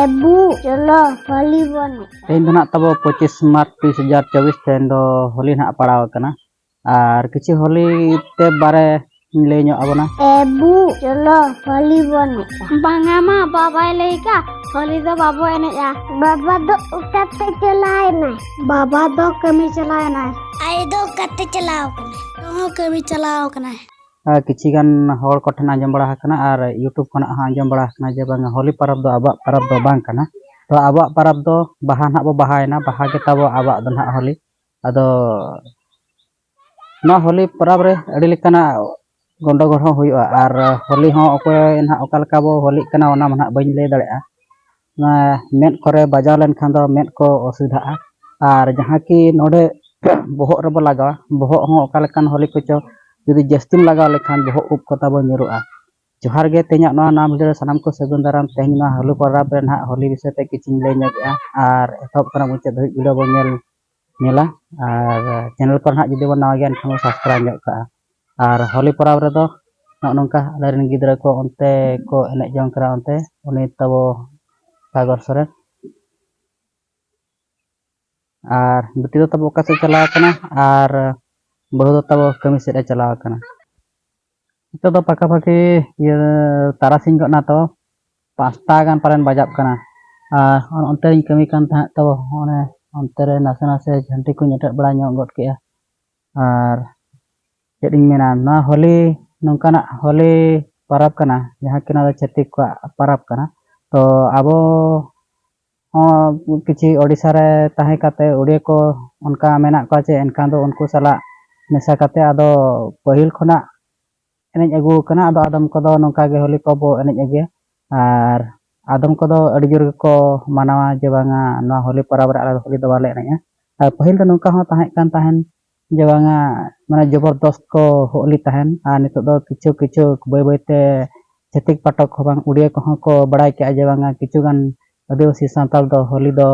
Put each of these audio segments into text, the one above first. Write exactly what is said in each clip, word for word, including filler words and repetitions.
ᱮ ᱵᱩ, ᱪᱚᱞᱚ ᱦᱳᱞᱤ ᱵᱚᱱ ᱮᱱᱮᱡᱼᱟ᱾ ᱛᱮᱦᱮᱧ ᱫᱚ ᱱᱟᱜ ᱛᱟᱵᱚ ᱯᱚᱸᱪᱤᱥ ᱢᱟᱨᱪ ᱫᱩ ᱦᱟᱡᱟᱨ ᱪᱚᱵᱵᱤᱥ, ᱛᱮᱦᱮᱧ ᱫᱚ ᱦᱳᱞᱤ ᱱᱟᱜ ᱯᱟᱲᱟᱣ ᱟᱠᱟᱱᱟ᱾ ᱟᱨ ᱠᱤᱪᱷᱩ ᱦᱳᱞᱤ ᱛᱮ ᱵᱟᱨᱮ ᱤᱧ ᱞᱟᱹᱭ ᱧᱚᱜ ᱟᱵᱚᱱᱟ᱾ ᱮ ᱵᱩ, ᱪᱚᱞᱚ ᱦᱳᱞᱤ ᱵᱚᱱ ᱮᱱᱮᱡᱼᱟ᱾ ᱵᱟᱝᱟ ᱢᱟ, ᱵᱟᱵᱟᱭ ᱞᱟᱹᱭ ᱠᱟᱜ ᱦᱳᱞᱤ ᱫᱚ ᱵᱟᱵᱚ ᱮᱱᱮᱡᱼᱟ᱾ ᱵᱟᱵᱟ ᱫᱚ ᱚᱠᱟᱛᱮ ᱪᱟᱞᱟᱣ ᱮᱱᱟᱭ? ᱵᱟᱵᱟ ᱫᱚ ᱠᱟᱹᱢᱤ ᱪᱟᱞᱟᱣ ᱮᱱᱟᱭ᱾ ᱟᱭᱳ ᱫᱚ ᱚᱠᱟᱛᱮ ᱪᱟᱞᱟᱣ ᱟᱠᱟᱱᱟᱭ? ᱩᱱᱤ ᱦᱚᱸ ᱠᱟᱹᱢᱤ ᱪᱟᱞᱟᱣ ᱟᱠᱟᱱᱟᱭ᱾ ᱟᱨ ᱠᱤᱪᱷᱤ ᱜᱟᱱ ᱦᱚᱲ ᱠᱚᱴᱷᱮᱱ ᱟᱸᱡᱚᱢ ᱵᱟᱲᱟ ᱟᱠᱟᱱᱟ ᱟᱨ YouTube ᱠᱷᱚᱱᱟᱜ ᱦᱚᱸ ᱟᱸᱡᱚᱢ ᱵᱟᱲᱟ ᱟᱠᱟᱱᱟ ᱡᱮ ᱵᱟᱝᱟ, ᱦᱳᱞᱤ ᱯᱚᱨᱚᱵᱽ ᱫᱚ ᱟᱵᱚᱣᱟᱜ ᱯᱚᱨᱚᱵᱽ ᱫᱚ ᱵᱟᱝ ᱠᱟᱱᱟ᱾ ᱛᱚ ᱟᱵᱚᱣᱟᱜ ᱯᱚᱨᱚᱵᱽ ᱫᱚ ᱵᱟᱦᱟ ᱱᱟᱦᱟᱜ ᱵᱚ ᱵᱟᱦᱟᱭᱮᱱᱟ, ᱵᱟᱦᱟ ᱜᱮ ᱛᱟᱵᱚ ᱟᱵᱚᱣᱟᱜ ᱫᱚ ᱱᱟᱦᱟᱜ ᱦᱳᱞᱤ᱾ ᱟᱫᱚ ᱱᱚᱣᱟ ᱦᱳᱞᱤ ᱯᱚᱨᱚᱵᱽ ᱨᱮ ᱟᱹᱰᱤ ᱞᱮᱠᱟᱱᱟᱜ ᱜᱚᱱᱰᱚᱜᱳᱞ ᱦᱚᱸ ᱦᱩᱭᱩᱜᱼᱟ᱾ ᱟᱨ ᱦᱳᱞᱤ ᱦᱚᱸ ᱚᱠᱚᱭ ᱱᱟᱦᱟᱜ ᱚᱠᱟ ᱞᱮᱠᱟ ᱵᱚ ᱦᱳᱞᱤᱜ ᱠᱟᱱᱟ, ᱚᱱᱟ ᱢᱟ ᱱᱟᱦᱟᱜ ᱵᱟᱹᱧ ᱞᱟᱹᱭ ᱫᱟᱲᱮᱭᱟᱜᱼᱟ᱾ ᱱᱚᱣᱟ ᱢᱮᱫ ᱠᱚᱨᱮ ᱵᱟᱡᱟᱣ ᱞᱮᱱᱠᱷᱟᱱ ᱫᱚ ᱢᱮᱫ ᱠᱚ ᱚᱥᱩᱵᱤᱫᱷᱟᱜᱼᱟ᱾ ᱟᱨ ᱡᱟᱦᱟᱸ ᱠᱤ ᱱᱚᱰᱮ ᱵᱚᱦᱚᱜ ᱨᱮᱵᱚ ᱞᱟᱜᱟᱣᱟ, ᱵᱚᱦᱚᱜ ᱦᱚᱸ ᱚᱠᱟ ᱞᱮᱠᱟᱱ ᱦᱳᱞᱤ ᱠᱚᱪᱚ ᱡᱩᱫᱤ ᱡᱟᱹᱥᱛᱤᱢ ᱞᱟᱜᱟᱣ ᱞᱮᱠᱷᱟᱱ ᱵᱚᱦᱚᱜ ᱩᱵ ᱠᱚ ᱛᱟᱵᱚ ᱧᱩᱨᱩᱜᱼᱟ᱾ ᱡᱚᱦᱟᱨ ᱜᱮ, ᱛᱮᱦᱮᱧᱟᱜ ᱱᱚᱣᱟ ᱱᱟᱣᱟ video ᱨᱮ ᱥᱟᱱᱟᱢ ᱠᱚ ᱥᱟᱹᱜᱩᱱ ᱫᱟᱨᱟᱢ᱾ ᱛᱮᱦᱮᱧ ᱱᱚᱣᱟ ᱦᱳᱞᱤ ᱯᱚᱨᱚᱵᱽ ᱨᱮ ᱱᱟᱦᱟᱜ ᱦᱳᱞᱤ ᱵᱤᱥᱚᱭ ᱛᱮ ᱠᱤᱪᱷᱩᱧ ᱞᱟᱹᱭ ᱧᱚᱜᱮᱜᱼᱟ, ᱟᱨ ᱮᱛᱚᱦᱚᱵ ᱠᱷᱚᱱᱟᱜ ᱢᱩᱪᱟᱹᱫ ᱫᱷᱟᱹᱵᱤᱡ video ᱵᱚᱱ ᱧᱮᱞ, ᱧᱮᱞᱟ᱾ ᱟᱨ channel ᱠᱚᱨᱮ ᱱᱟᱦᱟᱜ ᱡᱩᱫᱤ ᱵᱚᱱ ᱱᱟᱣᱟ ᱜᱮᱭᱟ, ᱮᱱᱠᱷᱟᱱ ᱵᱚᱱ subscribe ᱧᱚᱜ ᱠᱟᱜᱼᱟ᱾ ᱟᱨ ᱦᱳᱞᱤ ᱯᱚᱨᱚᱵᱽ ᱨᱮᱫᱚ ᱱᱚᱜᱼᱚ ᱱᱚᱝᱠᱟ ᱟᱞᱮ ᱨᱮᱱ ᱜᱤᱫᱽᱨᱟᱹ ᱠᱚ ᱚᱱᱛᱮ ᱠᱚ ᱮᱱᱮᱡ ᱡᱚᱝ ᱠᱟᱱᱟ, ᱚᱱᱛᱮ ᱩᱱᱤ ᱛᱟᱵᱚ ᱥᱟᱜᱚᱨ ᱥᱚᱨᱮᱱ᱾ ᱟᱨ ᱵᱤᱴᱤ ᱫᱚ ᱛᱟᱵᱚ ᱚᱠᱟ ᱥᱮᱫ ᱪᱟᱞᱟᱣ ᱟᱠᱟᱱᱟ, ᱟᱨ ᱵᱟᱹᱦᱩ ᱫᱚ ᱛᱟᱵᱚ ᱠᱟᱹᱢᱤ ᱥᱮᱫ ᱮ ᱪᱟᱞᱟᱣ ᱟᱠᱟᱱᱟ᱾ ᱱᱤᱛᱚᱜ ᱫᱚ ᱯᱟᱠᱟ ᱯᱟᱠᱤ ᱤᱭᱟᱹ ᱛᱟᱨᱟᱥᱤᱧ ᱜᱚᱫ ᱱᱟ, ᱛᱚ ᱯᱟᱸᱪᱴᱟ ᱜᱟᱱ ᱯᱟᱞᱮᱱ ᱵᱟᱡᱟᱜ ᱠᱟᱱᱟ᱾ ᱟᱨ ᱚᱱ-, ᱚᱱᱛᱮ ᱨᱤᱧ ᱠᱟᱹᱢᱤ ᱠᱟᱱ ᱛᱟᱦᱮᱸᱫ, ᱛᱚ ᱚᱱᱮ ᱚᱱᱛᱮ ᱨᱮ ᱱᱟᱥᱮ ᱱᱟᱥᱮ ᱡᱷᱟᱹᱱᱴᱤ ᱠᱚᱧ ᱮᱴᱮᱫ ᱵᱟᱲᱟ ᱧᱚᱜ ᱜᱚᱫ ᱠᱮᱜᱼᱟ᱾ ᱟᱨ ᱪᱮᱫ ᱤᱧ ᱢᱮᱱᱟ, ᱱᱚᱣᱟ ᱦᱳᱞᱤ, ᱱᱚᱝᱠᱟᱱᱟᱜ ᱦᱳᱞᱤ ᱯᱚᱨᱚᱵᱽ ᱠᱟᱱᱟ, ᱡᱟᱦᱟᱸ ᱠᱤ ᱱᱚᱣᱟ ᱫᱚ ᱪᱷᱟᱹᱛᱤᱠ ᱠᱚᱣᱟᱜ ᱯᱚᱨᱚᱵᱽ ᱠᱟᱱᱟ᱾ ᱛᱚ ᱟᱵᱚ ᱦᱚᱸ ᱠᱤᱪᱷᱩ ᱳᱰᱤᱥᱟ ᱨᱮ ᱛᱟᱦᱮᱸ ᱠᱟᱛᱮ ᱩᱲᱤᱭᱟ ᱠᱚ ᱚᱱᱠᱟ ᱢᱮᱱᱟᱜ ᱠᱚᱣᱟ ᱪᱮ, ᱮᱱᱠᱷᱟᱱ ᱫᱚ ᱩᱱᱠᱩ ᱥᱟᱞᱟᱜ ᱢᱮᱥᱟ ᱠᱟᱛᱮ ᱟᱫᱚ ᱯᱟᱹᱦᱤᱞ ᱠᱷᱚᱱᱟᱜ ᱮᱱᱮᱡ ᱟᱹᱜᱩ ᱟᱠᱟᱱᱟ᱾ ᱟᱫᱚ ᱟᱫᱚᱢ ᱠᱚᱫᱚ ᱱᱚᱝᱠᱟ ᱜᱮ ᱦᱳᱞᱤ ᱠᱚᱵᱚ ᱮᱱᱮᱡ ᱟᱹᱜᱩᱭᱟ, ᱟᱨ ᱟᱫᱚᱢ ᱠᱚᱫᱚ ᱟᱹᱰᱤ ᱡᱳᱨ ᱜᱮᱠᱚ ᱢᱟᱱᱟᱣᱟ ᱡᱮ ᱵᱟᱝᱟ, ᱱᱚᱣᱟ ᱦᱳᱞᱤ ᱯᱚᱨᱚᱵᱽ ᱨᱮ ᱟᱞᱮ ᱫᱚ ᱦᱳᱞᱤ ᱫᱚ ᱵᱟᱞᱮ ᱮᱱᱮᱡᱼᱟ᱾ ᱟᱨ ᱯᱟᱹᱦᱤᱞ ᱫᱚ ᱱᱚᱝᱠᱟ ᱦᱚᱸ ᱛᱟᱦᱮᱸ ᱠᱟᱱ ᱛᱟᱦᱮᱱ ᱡᱮ ᱵᱟᱝᱟ, ᱢᱟᱱᱮ ᱡᱚᱵᱚᱨᱫᱚᱥᱛ ᱠᱚ ᱦᱳᱞᱤ ᱛᱟᱦᱮᱱ, ᱟᱨ ᱱᱤᱛᱚᱜ ᱫᱚ ᱠᱤᱪᱷᱩ ᱠᱤᱪᱷᱩ ᱵᱟᱹᱭ ᱵᱟᱹᱭᱛᱮ ᱪᱷᱟᱹᱛᱤᱠ ᱯᱟᱴᱷᱚᱠ ᱦᱚᱸ ᱵᱟᱝ, ᱩᱲᱤᱭᱟ ᱠᱚᱦᱚᱸ ᱠᱚ ᱵᱟᱲᱟᱭ ᱠᱮᱜᱼᱟ ᱡᱮ ᱵᱟᱝᱟ, ᱠᱤᱪᱷᱩ ᱜᱟᱱ ᱟᱹᱫᱤᱵᱟᱹᱥᱤ ᱥᱟᱱᱛᱟᱲ ᱫᱚ ᱦᱳᱞᱤ ᱫᱚ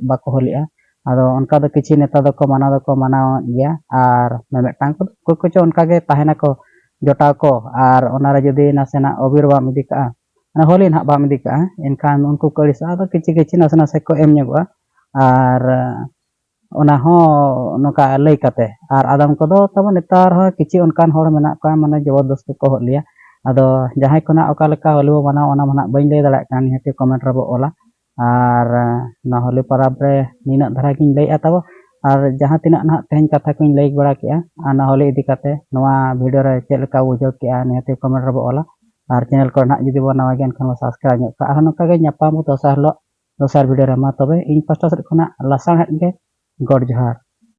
ᱵᱟᱠᱚ ᱦᱳᱞᱤᱜᱼᱟ᱾ ᱟᱫᱚ ᱚᱱᱠᱟ ᱫᱚ ᱠᱤᱪᱷᱩ ᱱᱮᱛᱟ ᱫᱚᱠᱚ ᱢᱟᱱᱟᱣ ᱫᱚᱠᱚ ᱢᱟᱱᱟᱣᱮᱫ ᱜᱮᱭᱟ, ᱟᱨ ᱢᱤᱢᱤᱫᱴᱟᱝ ᱠᱚᱫᱚ ᱚᱠᱚᱭ ᱠᱚᱪᱚ ᱚᱱᱠᱟ ᱜᱮ ᱛᱟᱦᱮᱱᱟᱠᱚ ᱡᱚᱴᱟᱣ ᱠᱚ, ᱟᱨ ᱚᱱᱟᱨᱮ ᱡᱩᱫᱤ ᱱᱟᱥᱮᱱᱟᱜ ᱚᱵᱤᱨ ᱵᱟᱢ ᱤᱫᱤ ᱠᱟᱜᱼᱟ, ᱢᱟᱱᱮ ᱦᱳᱞᱤ ᱱᱟᱦᱟᱜ ᱵᱟᱢ ᱤᱫᱤ ᱠᱟᱜᱼᱟ, ᱮᱱᱠᱷᱟᱱ ᱩᱱᱠᱩ ᱠᱚ ᱟᱹᱲᱤᱥᱚᱜᱼᱟ᱾ ᱟᱫᱚ ᱠᱤᱪᱷᱤ ᱠᱤᱪᱷᱤ ᱱᱟᱥᱮ ᱱᱟᱥᱮ ᱠᱚ ᱮᱢ ᱧᱚᱜᱚᱜᱼᱟ᱾ ᱟᱨ ᱚᱱᱟ ᱦᱚᱸ ᱱᱚᱝᱠᱟ ᱞᱟᱹᱭ ᱠᱟᱛᱮ, ᱟᱨ ᱟᱫᱚᱢ ᱠᱚᱫᱚ ᱛᱟᱵᱚ ᱱᱮᱛᱟᱨ ᱦᱚᱸ ᱠᱤᱪᱷᱩ ᱚᱱᱠᱟᱱ ᱦᱚᱲ ᱢᱮᱱᱟᱜ ᱠᱚᱣᱟ, ᱢᱟᱱᱮ ᱡᱚᱵᱚᱨᱫᱚᱥᱛᱤ ᱠᱚ ᱦᱚᱫ ᱞᱮᱭᱟ᱾ ᱟᱫᱚ ᱡᱟᱦᱟᱸᱭ ᱠᱚ ᱱᱟᱜ ᱚᱠᱟ ᱞᱮᱠᱟ ᱦᱳᱞᱤ ᱵᱚ ᱢᱟᱱᱟᱣᱟ, ᱚᱱᱟ ᱢᱟ ᱱᱟᱜ ᱵᱟᱹᱧ ᱞᱟᱹᱭ ᱫᱟᱲᱮᱭᱟᱜ ᱠᱟᱱᱟ, ᱱᱤᱦᱟᱹᱛᱤ ᱠᱚᱢᱮᱱᱴ ᱨᱮᱵᱚ ᱚᱞᱟ᱾ ᱟᱨ ᱱᱚᱣᱟ ᱦᱳᱞᱤ ᱯᱚᱨᱚᱵᱽ ᱨᱮ ᱱᱤᱱᱟᱹᱜ ᱫᱷᱟᱨᱟ ᱜᱤᱧ ᱞᱟᱹᱭᱮᱫᱼᱟ ᱛᱟᱵᱚ᱾ ᱟᱨ ᱡᱟᱦᱟᱸ ᱛᱤᱱᱟᱹᱜ ᱱᱟᱦᱟᱜ ᱛᱮᱦᱮᱧ ᱠᱟᱛᱷᱟ ᱠᱚᱧ ᱞᱟᱹᱭ ᱵᱟᱲᱟ ᱠᱮᱜᱼᱟ, ᱟᱨ ᱱᱚᱣᱟ ᱦᱳᱞᱤ ᱤᱫᱤ ᱠᱟᱛᱮ ᱱᱚᱣᱟ ᱵᱷᱤᱰᱤᱭᱳ ᱨᱮ ᱪᱮᱫ ᱞᱮᱠᱟ ᱵᱩᱡᱷᱟᱹᱣ ᱠᱮᱜᱼᱟ, ᱱᱤᱦᱟᱹᱛᱤ ᱠᱚᱢᱮᱱᱴ ᱨᱮᱵᱚ ᱚᱞᱟ᱾ ᱟᱨ ᱪᱮᱱᱮᱞ ᱠᱚᱨᱮ ᱱᱟᱦᱟᱜ ᱡᱩᱫᱤ ᱵᱚ ᱱᱟᱣᱟ ᱜᱮᱭᱟ, ᱮᱱᱠᱷᱟᱱ ᱵᱚ ᱥᱟᱵᱥᱠᱨᱟᱭᱤᱵᱽ ᱧᱚᱜ ᱠᱟᱜᱼᱟ᱾ ᱟᱨᱦᱚᱸ ᱱᱚᱝᱠᱟ ᱜᱮ ᱧᱟᱯᱟᱢ ᱵᱚ ᱫᱚᱥᱟᱨ ᱦᱤᱞᱳᱜ, ᱫᱚᱥᱟᱨ ᱵᱷᱤᱰᱤᱭᱳ ᱨᱮ᱾ ᱢᱟ ᱛᱚᱵᱮ ᱤᱧ ᱯᱟᱥᱴᱟ ᱥᱮᱫ ᱠᱷᱚᱱᱟᱜ ᱞᱟᱥᱟᱲᱦᱮᱫ ᱜᱮ ᱜᱚᱰ ᱡᱚᱦᱟᱨ᱾